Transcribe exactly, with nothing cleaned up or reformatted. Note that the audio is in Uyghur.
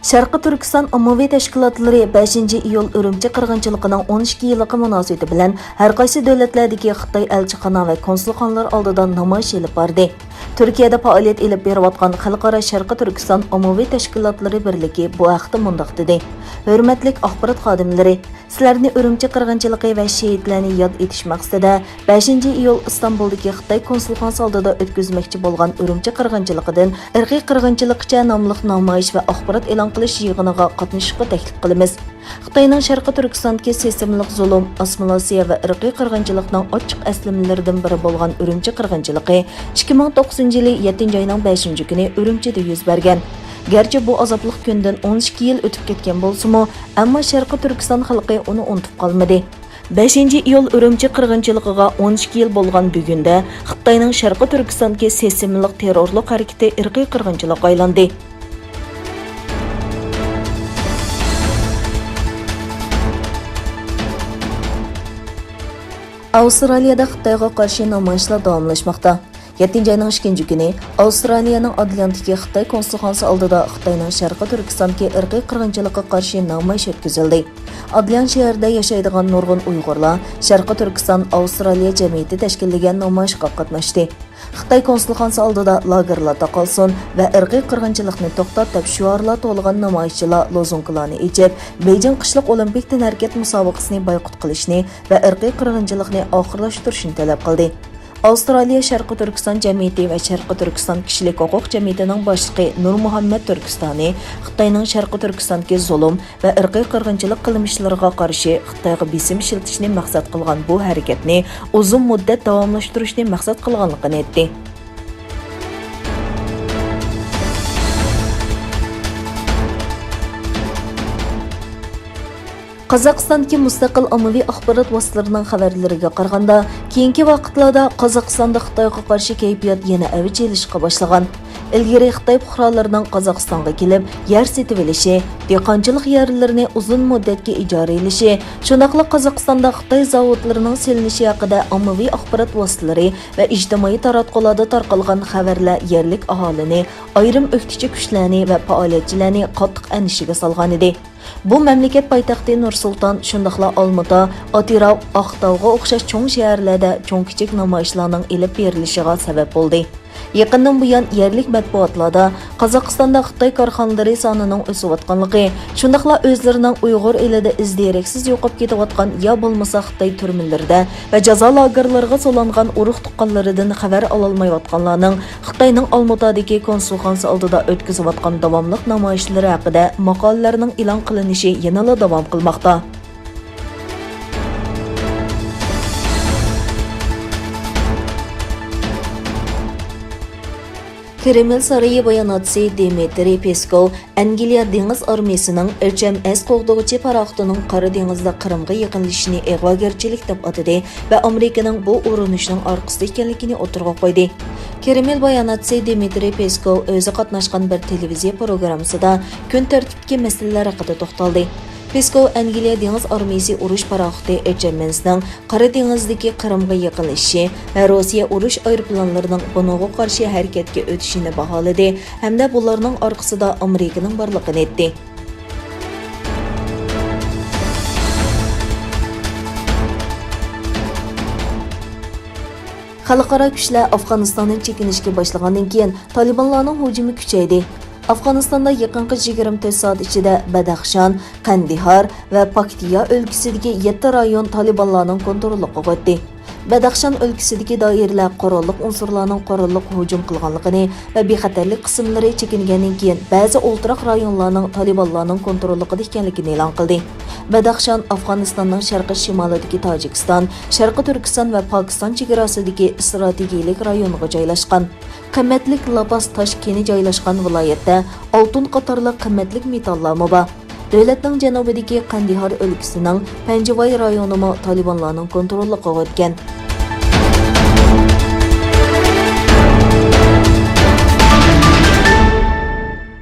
شەرقىي تۈركىستان ئاممىۋى تەشكىلاتلىرى بەشىنچى ئىيۇل ئۈرۈمچى قىرغىنچىلىقىنىڭ ئون ئىككى يىللىقى مۇناسىۋىتى بىلەن ھەر قايسى دۆلەتلەردىكى خىتاي ئەلچىخانا ۋە كونسۇلخانىلار ئالدىدا نامايىش ئېلىپ باردى. تۈركىيەدە پائالىيەت ئېلىپ بېرىۋاتقان خەلقئارا شەرقىي تۈركىستان ئاممىۋى تەشكىلاتلىرى بىرلىكى بۇ ھەقتە مۇنداق دېدى: ھۆرمەتلىك ئاخبارات خادىملىرى، سىلەرنى ئۈرۈمچى قىرغىنچىلىقى ۋە شېھىتلەرنى ياد ئېتىش مەقسىتىدە بەشىنچى ئىيۇل ئىستانبۇلدىكى خىتاي كونسۇلخانىسى ئالدىدا ئۆتكۈزمەكچى بولغان ئۈرۈمچى قىرغىنچىلىقىدىن ئىرقىي قىرغىنچىلىققىچە ناملىق نامايىش ۋە ئاخبارات ئېلان قىلىش يىغىنىغا قاتنىشىشقا تەكلىپ قىلىمىز. خىتاينىڭ شەرقىي تۈركىستاندىكى سىستېمىلىق زۇلۇم، ئاسسىمىلياتسىيە ۋە ئىرقىي قىرغىنچىلىقنىڭ ئاچچىق ئەسلىمىلىرىدىن بىرى بولغان ئۈرۈمچى قىرغىنچىلىقى ئىككى مىڭ توققۇزىنچى يىلى يەتتىنچى ئاينىڭ بەشىنچى كۈنى ئۈرۈمچىدە يۈز بەرگەن. گەرچە بۇ ئازابلىق كۈندىن ئون ئىككى يىل ئۆتۈپ كەتكەن بولسىمۇ، ئەمما شەرقىي تۈركىستان خەلقى ئۇنى ئۇنتۇپ قالمىدى. بەشىنچى ئىيۇل ئۈرۈمچى قىرغىنچىلىقىغا ئون ئىككى يىل بولغان بۈگۈندە خىتاينىڭ شەرقىي تۈركىستاندىكى سىستېمىلىق تېررورلۇق ھەرىكىتى ئىرقىي قىرغىنچىلىققا ئايلاندى. ئاۋسترالىيەدە خىتايغا قارشى نامايىشلار داۋاملاشماقتا. يەتتىنچى ئاينىڭ ئىككىنچى كۈنى ئاۋسترالىيەنىڭ ئادلېياندىكى خىتاي كونسۇلخانىسى ئالدىدا خىتاينىڭ شەرقىي تۈركىستاندىكى ئىرقىي قىرغىنچىلىققا قارشى نامايىش ئۆتكۈزۈلدى. ئادلېيان شەھىرىدە ياشايدىغان نۇرغۇن ئۇيغۇرلار شەرقىي تۈركىستان ئاۋسترالىيە جەمئىيىتى تەشكىللىگەن نامايىشقا قاتناشتى. خىتاي كونسۇلخانىسى ئالدىدا «لاگېرلار تاقالسۇن» ۋە «ئىرقىي قىرغىنچىلىقنى توختات» دەپ شوئارلار تولغان نامايىشچىلار لوزۇنكىلارنى ئېچىپ، بېيجىڭ قىشلىق ئولىمپىك تەنھەرىكەت مۇسابىقىسىنى بايقۇت قىلىشنى ۋە ئىرقىي قىرغىنچىلىقنى ئاخىرلاشتۇرۇشنى تەلەپ قىلدى. ئاۋسترالىيە شەرقىي تۈركىستان جەمئىيىتى ۋە شەرقىي تۈركىستان كىشىلىك ھوقۇق جەمئىيىتىنىڭ باشلىقى نۇرمۇھەممەت تۈركىستانى خىتاينىڭ شەرقىي تۈركىستاندىكى زۇلۇم ۋە ئىرقىي قىرغىنچىلىق قىلمىشلىرىغا قارشى خىتايغا بېسىم ئىشلىتىشنى مەقسەت قىلغان بۇ ھەرىكەتنى ئۇزۇن مۇددەت داۋاملاشتۇرۇشنى مەقسەت قىلغانلىقىنى ئېيتتى. قازاقىستاندىكى مۇستەقىل ئاممىۋى ئاخبارات ۋاسىتىلىرىنىڭ خەۋەرلىرىگە قارىغاندا، كېيىنكى ۋاقىتلاردا قازاقىستاندا خىتايغا قارشى كەيپىيات يەنە ئەۋج ئېلىشقا باشلىغان. ئىلگىرى خىتاي پۇقرالىرىنىڭ قازاقىستانغا كېلىپ يەر سېتىۋېلىشى، دېھقانچىلىق يەرلىرىنى ئۇزۇن مۇددەتكە ئىجارە ئېلىشى، شۇنداقلا قازاقىستاندا خىتاي زاۋۇتلىرىنىڭ سېلىنىشى ھەققىدە ئاممىۋى ئاخبارات ۋاسىتىلىرى ۋە ئىجتىمائىي تاراتقۇلاردا تارقالغان خەۋەرلەر يەرلىك ئاھالىنى، ئايرىم ئۆكتىچى كۈچلەرنى ۋە پائالىيەتچىلەرنى قاتتىق ئەندىشىگە سالغانىدى. بۇ مەملىكەت پايتەختى نۇر سۇلتان، شۇنداقلا ئالمۇتا، ئاتىراۋ، ئاقتاۋغا ئوخشاش چوڭ شەھەرلەردە چوڭ-كىچىك نامايىشلارنىڭ ئېلىپ بېرىلىشىغا سەۋەب بولدى. يېقىندىن بۇيان يەرلىك مەتبۇئاتلاردا قازاقىستاندا خىتاي كارخانىلىرى سانىنىڭ ئۆسۈۋاتقانلىقى، شۇنداقلا ئۆزلىرىنىڭ ئۇيغۇر ئېلىدە ئىز-دېرەكسىز يوقاپ كېتىۋاتقان يا بولمىسا خىتاي تۈرمىلىرىدە ۋە جازا لاگېرلىرىغا سولانغان ئۇرۇق-تۇغقانلىرىدىن خەۋەر ئالالمايۋاتقانلارنىڭ خىتاينىڭ ئالمۇتادىكى كونسۇلخانىسى ئالدىدا ئۆتكۈزۈۋاتقان داۋاملىق نامايىشلىرى ھەققىدە ماقالىلەرنىڭ ئېلان قىلىنىشى يەنىلا داۋام قىلماقتا. كرېمىل سارىيى باياناتچىسى دىمىترىي پېسكوۋ ئەنگلىيە دېڭىز ئارمىيىسىنىڭ ئۆلچەم ئەس قوغدىغۇچى پاراخوتىنىڭ قارا دېڭىزدا قىرىمغا يېقىنلىشىشىنى ئىغۋاگەرچىلىك دەپ ئاتىدى ۋە ئامېرىكىنىڭ بۇ ئۇرۇنۇشنىڭ ئارقىسىدا ئىكەنلىكىنى ئوتتۇرىغا قويدى. كرېمىل باياناتچىسى دىمىترىي پېسكوۋ ئۆزى قاتناشقان بىر تېلېۋىزىيە پروگراممىسىدا كۈن تەرتىپتىكى مەسىلىلەر ھەققىدە توختالدى. پېسكوۋ ئەنگلىيە دېڭىز ئارمىيىسى ئۇرۇش پاراخوتى ئېچ ئېم ئېننىڭ قارا دېڭىزدىكى قىرىمغا يېقىنلىشىشى ۋە روسىيە ئۇرۇش ئايروپىلانلىرىنىڭ بۇنىڭغا قارشى ھەرىكەتكە ئۆتۈشىنى باھالىدى ھەمدە بۇلارنىڭ ئارقىسىدا ئامېرىكىنىڭ بارلىقىنى ئېيتتى. خەلقئارا كۈچلەر ئافغانىستاندىن چېكىنىشكە باشلىغاندىن كېيىن، تالىبانلارنىڭ ھۇجۇمى كۈچەيدى. ئافغانىستاندا يېقىنقى يىگىرمە تۆت سائەت ئىچىدە بەدەخشان، قەندىھار ۋە پاكتىيا ئۆلكىسىدىكى يەتتە رايون تالىبانلارنىڭ كونتروللۇقىغا ئۆتتى. بەدەخشان ئۆلكىسىدىكى دائىرىلەر قوراللىق ئۇنسۇرلارنىڭ قوراللىق ھۇجۇم قىلغانلىقىنى ۋە بىخەتەرلىك قىسىملىرى چېكىنگەندىن كېيىن، بەزى ئولتۇراق رايونلارنىڭ تالىبانلارنىڭ كونتروللۇقىدا ئىكەنلىكىنى ئېلان قىلدى. بەدەخشان ئافغانىستاننىڭ شەرقىي شىمالىدىكى تاجىكىستان، شەرقىي تۈركىستان ۋە پاكىستان چېگراسىدىكى ئىستراتېگىيەلىك رايونغا جايلاشقان. قىممەتلىك لاپاس تاش كېنى جايلاشقان ۋىلايەتتە ئالتۇن قاتارلىق قىممەتلىك مېتاللارمۇ بار. دۆلەتنىڭ جەنۇبىدىكى قەندىھار ئۆلكىسىنىڭ پەنجىۋاي رايونىمۇ تالىبانلارنىڭ كونتروللۇقىغا ئۆتكەن.